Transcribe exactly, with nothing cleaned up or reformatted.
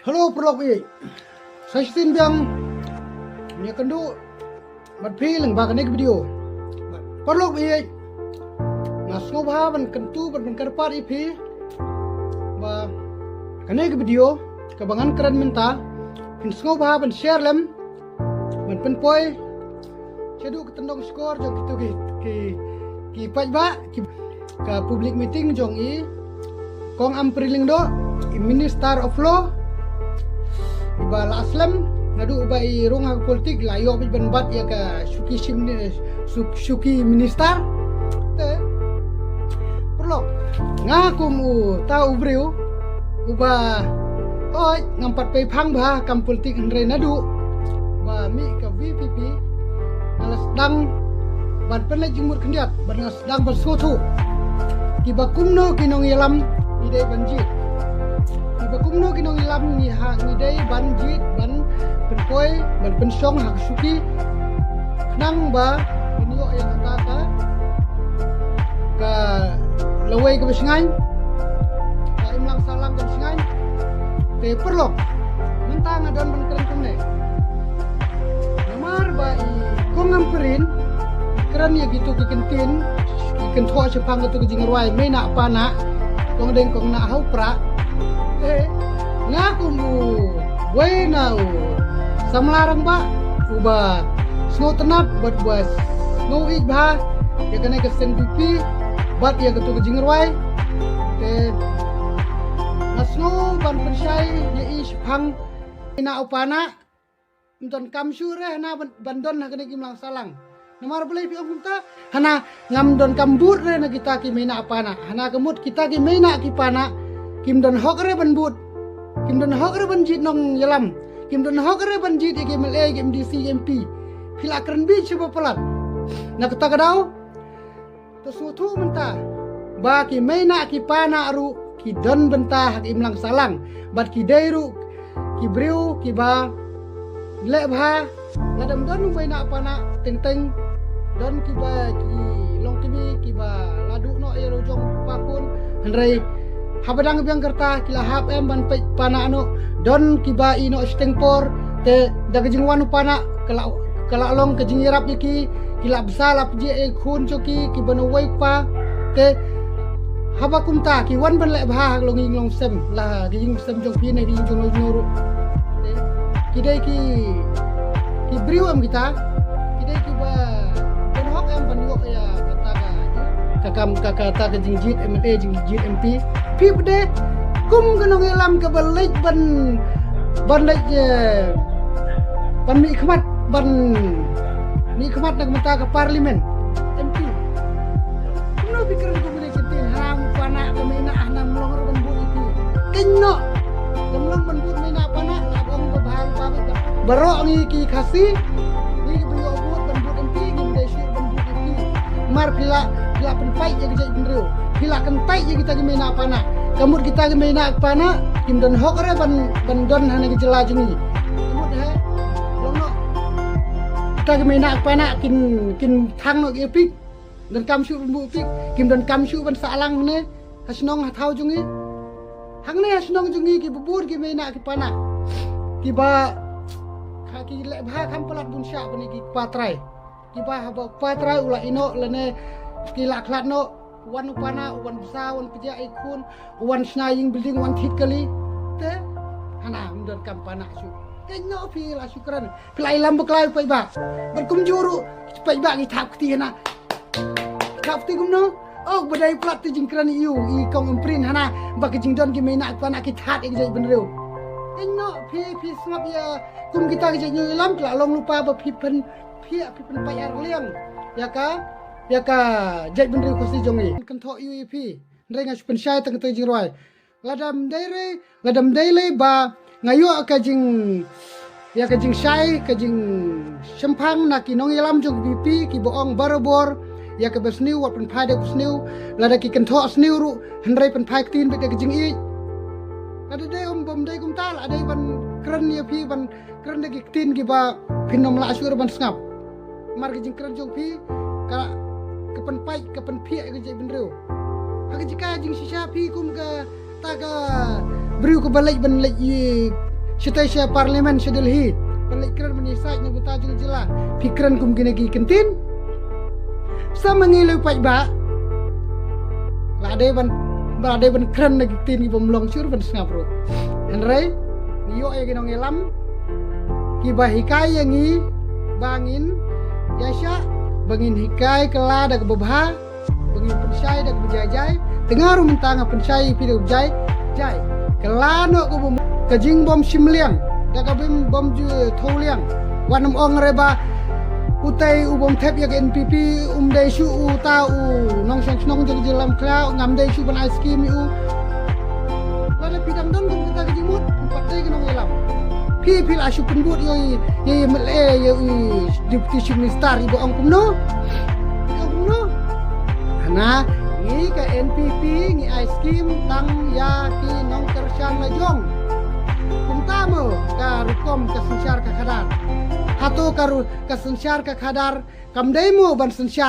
Hello paralok baieit. Sa shisien biang nga kynduh bad phi lyngba kane ka video. Paralok baieit, nga sngewbha ban kyntu bad ban kyrpad ïa phi ba kane ka video kaba ngan kren mynta, phin sngewbha ban share lem, ban pynpoi shaduh ka tyndong shkor jong kito ki, ki, ki paidbah, ki, ka public meeting jong i Kong Ampareen Lyngdoh, i Minister of Law, iba la slem naduh ba i rung ha ka politik, la ïoh beit ban bat ïa ka shuki shim, shu-, shuki minister. Te paralok, nga kum uta u briew uba, oi, ngam pat pei phang bha kam politik, hynrei naduh ba mih ka VPP nga la sdang ban pynleit jingmut khyndiat, bad nga sdang ban sngewthuh kiba kumno ki nongïalam ngi dei ban jied. Kiba kumno ki nongïalam ngi ha, ngi dei ban jied, ban pynpoi, ban pynshong ha ka shuki, khnang ba kin ïoh ïa kata ka, ka lawei kaba shngaiñ, ka imlang sahlang kaba shngaiñ. Te paralok, mynta nga don ban kren kumne. Namar ba i Kong Ampareen kren ïa kito ki kyntien, ki kynthoh shaphang kato ka jingrwai Mei Nah Pa Nah, Kong Deng Kong Nah ha u Prah. Te nga kum uwei na u samla rangbah uba sngewtynnat bad uba sngewieit bha ïa kane ka S N P P bad ïa kato ka jingrwai. Te nga sngew ban pynshai ïa i shaphang Mei Nah u Pa Nah. Ym donkam shuh re hana ban, ban don ha kane ka imlang sahlang. Namar balei phi ong kumta? Hana ngam donkam bud re na kita ki Mei Nah Pa Nah. Hana ka mut kita ki Mei Nah ki Pa Nah kim don hok re ban bud, kim don hok re ban jied nongïalam, kim don hok re ban jied ïa ki M L A, ki M D C, ki M P. Phi la kren beit shuh ba palat. Na kata ka daw, to sngewthuh mynta ba ki Mei Nah ki Pa Nah ruh ki don bynta ha ka imlang sahlang, bad ki dei ruh ki briew kiba leh bha. Lada ym don u Mei Nah Pa Nah, teng teng don kiba ki longkmie kiba la duh noh ïa la jong u kpa khun. Hynrei haba dang biang ka rta ki la hap em ban peit Pa Nah noh. Don kiba ïeh noh shiteng por, te da ka jingwan u Pa Nah ka la, ka la long ka jingïarap ïa ki, ki la bsa la pjeh ïa ki khun jong ki, kiba na uwei u kpa. Te haba kumta ki wan ban leh bha ha ka longïing longsem, la ka ïing sem jong phi ne ka ïing jong no jong no ruh. Te ki dei ki, ki briew em kita, ki dei kiba, ban hok em ban ïoh ïa kata ka, ka kam, ka, kata ka jingjied M L A, jingjied M P. Phi pat de kum ka nongïalam kaba leit ban, ban leit, eh, ban mihkhmat, ban mihkhmat na ka bynta ka Parliament, M P. Kumno phi kren kumne ki ktien, hana u Pa Nah ka Mei Nah, hana ym long re ban bud ïa phi. Kynnoh, ym long ban bud Mei Nah Pa Nah, la ong ba bha ba, ba, baroh ngi ki Khasi ngi kiba ïoh bud ban bud M P, ngim dei shuh ban bud ïa phi. Namar phi la, phi la pynpait ïa ka jaitbynriew, phi la kyntait ïa kita ki Mei Nah Pa Nah. Ka mut kita ki Mei Nah Pa Nah kim don hok re ban, ban don ha kane ka jylla jong ngi. Ka mut he, long noh, kita ki Mei Nah Pa Nah kin, kin thang noh ïa phi. Donkam shuh ban buh pik, kim donkam shuh ban sah lang hangne ha shnong ha thaw jong ngi. Hangne ha shnong jong ngi kiba bun ki Mei Nah ki Pa Nah kiba, ha, ki leh bha kham palat bun shah ban ïa ki kpa trai. Kiba haba u kpa trai u la ïeh noh lane ki la khlad noh, wan u Pa Nah, u wan bsa, u wan pjah ïa ki khun, u wan shna ïing building, u wan thied kali. Te hana ym donkam Pa Nah shuh. Kynnoh phi la shu kren. Phi la ïalam bakla ïa u paidbah. Bad kumjuh ruh ki paidbah ki thap kti hana. Ki thap kti kumno? Oh, ba dei palat te jingkren ïa u, i Kong Ampareen hana, ba ki jingdon ki Mei Nah ki Pa Nah ki thad ïa ki jaitbynriew. Kynnoh phi, phi sngap ïa kum kita ki jait nongïalam, ki la long lypa ba phi pynphiah, phi pynpait arliang ïa ka, ïa ka jaitbynriew Khasi jong ngi. Kynthoh ïa u ïa phi. Hynrei nga shu pynshai tang katei ka jingrwai. Lada ym dei re, lada ym dei lei ba nga ïoh ka jing, ïa ka jingshai, ka jingshemphang na ki nongïalam jong ka VPP kiba ong barabor ïa kaba sniew wat pynphai da kaba sniew, lada ki kynthoh sniew ruh hynrei pynphai ktien beit da ka jingïeit. Lada dei, um, bym dei kumta, la dei ban kren ïa phi, ban kren da ki ktien kiba phin ym lah shuh ban sngap. Namar ka jingkren jong phi ka, ka pynpait, ka pynphiah ïa ka jaitbynriew. Ha ka jaka jingshisha phi kum kata ka briew kaba leit ban leit ïa, Shatei sha parliament sha Delhi. Pynleit kren ban ïasaid na bynta jong ka jylla. Phi kren kum kine ki kyntien. Sa ma ngi lei paidbah. La dei ban, la dei ban kren na ki ktien ki bym long shuh ban sngap ruh. Hynrei ngi ïoh ïa ki nongïalam kiba hikai ïa ngi ba ngin ïaishah, ba ngin hikai kylla da kaba bha, ba ngin pynshai da kaba jai jai. Te nga ruh mynta nga pynshai ïa phi da kaba jai jai. Kylla noh ka bym, ka jingbym shim liang da ka bym, bym ju thew liang. Wat nym ong re ba utei u bym thep ïa ka N P P um dei shuh uta u nongshong shnong jong ka jylla Umkhlaiñ, ngam dei shuh ban ai skim ïa u. Lada phi dang don kum kata ka jingmut, pat dei ka nongïalam. Phi, phi la shu pynbud ïa i, ïa i M L A, ïa i Deputy Chief Minister, iba ong kumno? Iba ong kumno? Hana, ngi ka N P P ngi ai skim tang ïa ki nongkyrshan lajong. Kumta mo ka rukom ka synshar ka khadar. Hato ka ru-, ka synshar ka khadar kam dei mo ban synshar